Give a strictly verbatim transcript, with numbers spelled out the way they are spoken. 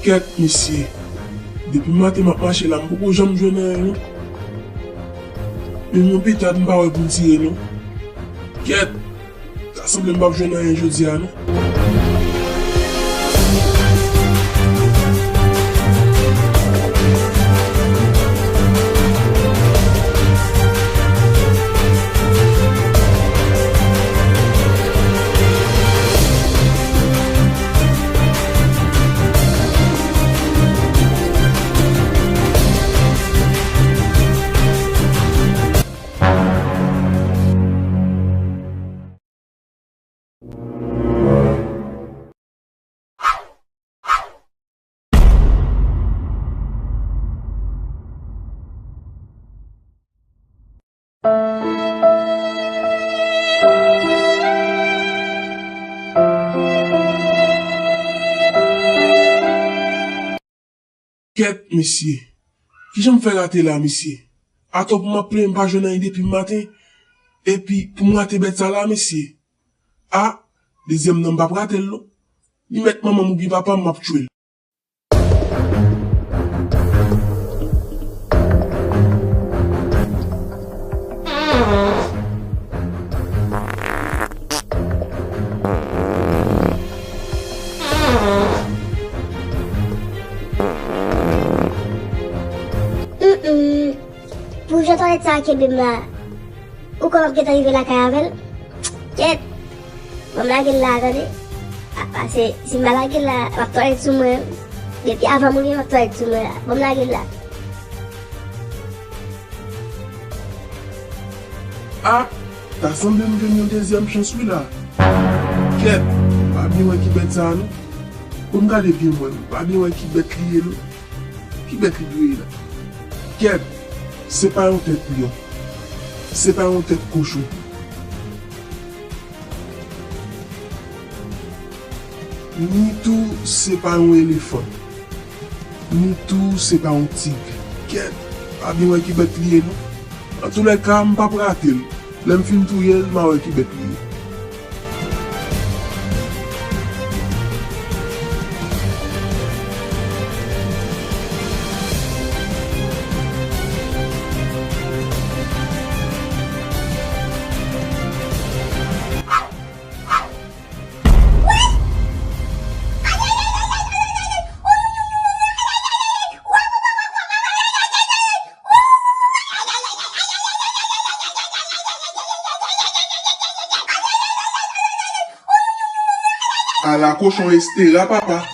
Kèt, mesye. Depi maten m ap mache la, m poko janm jwenn anyen, non. Menm yon petad m pa wè pou m tire, non. Kèt! Ta sanble m p ap jwenn anyen jodi a, non. Kèt, mesye. Kijan m fè rate la, mesye? Atò pou m ap plenyen m pa jwenn anyen depi maten. Epi pou m rate bèt sa la, mesye. A, dezyèm nan m p ap rate l non. Li mèt manman m oubyen papa m, m ap tchwe l. Mm, mm. Pou jan twalèt sa a kenbe m la, ou kwè m ap gentan rive lakay avè l? Kèt! Ban m lage l la, tande. A, pase, si m pa lage l la, m ap twalèt sou mwen. Depi avan m rive, m ap twalèt sou mwen la. Ban m lage l la. A, ta sanble m jwenn yon dezyèm chans wi la. Kèt, m pa byen wè ki bèt sa a non. Bon, m gade byen mwen, m pa byen wè ki bèt li ye non. Ki bèt li dwe ye la? Kèt, se pa yon tèt lyon. Se pa yon tèt kochon. Ni tou se pa yon elefan. Ni tou se pa yon tig. Kèt, pa byen wè ki bèt li ye non. Antoulèka, m p ap rate l. Lè m fin touye l, m a wè ki bèt li ye. Ala kochon Estera, papa.